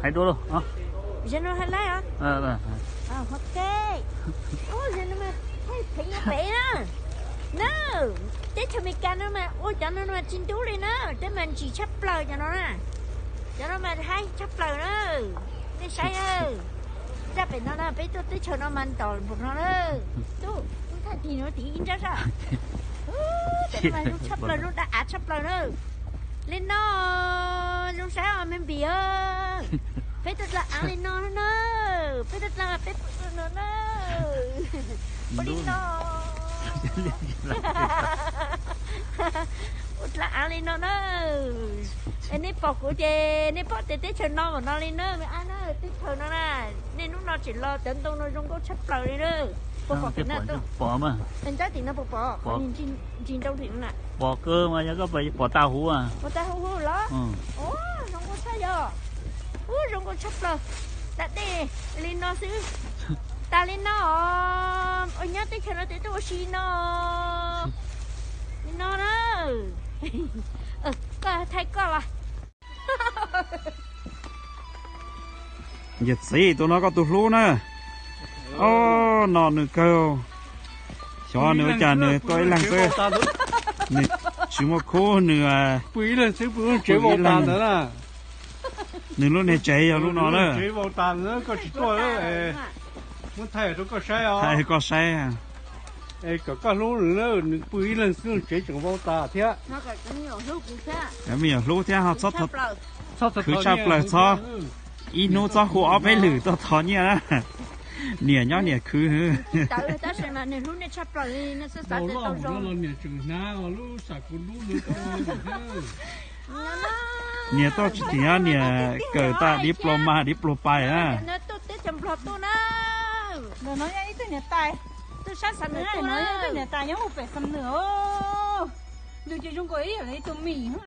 Hais dua lauj. Zaum no hais laij os. Ok. Ub, zaum no mas thaij pheej nyob pem na. Na, teb chaws Amelikas no mas ua cov no mas tsis ntub li na, teb mas ntsim tshaj plaws cov no na. Cov no mas haib tshaj plaws na. Nej saib na, zaj pem no na, peb tuaj teb chaws no mas ntom npaum no na. Tub, thaij tig no tig ib nrab zaj. Cov no mas zoo tshaj plaws, zoo daj av tshaj plaws na. Li no, zoo saib os me npis. Peb tuaj dlawb av li no na. Peb tuaj dlawb, peb pw no na. Ua li no. Ua dlawb av li no na. Es nej pom kuv ces nej pom tias teb chaws no npaum no li na, me ab na, teb chaws no na. Nej hnub no tseem los cov ntoo no zoo nkauj tshaj plaws li na. Puas pom tim no? Pom mas. Ntawm tim no puas pom? Pom. Ntsis ntoo tim no na. Pom kawg mas, yog koj pom tas huv. Pom tas huv huv los? Ub, zoo nkauj tshaj yog. Ub, zoo nkauj tshaj plaws. Da dej li no xwb. Tas li no os. Ua nyob teb chaws no ces tuaj ua si no. Li no na. Koj thaij koj los. Yawm txiv, tus no koj tus hlub na. Ob, no nws kawg. Xyov nws ua cas nws tuaj ib leeg xwb. Nws tsis muaj khub, nws pw ib leeg xwb, pw ib leeg tsev vau tas ntawd na. Nws lub niag tsev yog lub no na. Tsev vau tas ntawd, koj tsis tuaj, muab thaij rau koj saib os. Thaij koj saib. Es kom koj hlub nws na, nws pw ib leeg xwb tsev tseem vau tas thiab. Me nyuam hlub thiab ho khwv tshaj plaws, txhob ib hnub txhob hu ob peb lwm tuaj thov nyiaj na. Niam nyob niam khwv. Niam tuaj tsis tim, niam kawm tag diploma, diploma pais na. Tus no yog ib tug niam tais, tus sab Xam Nws, tus no yog ib tug niam tais nyob hauv pem Xam Nws. Nws ces zoo nkaus ib yam li tus mim.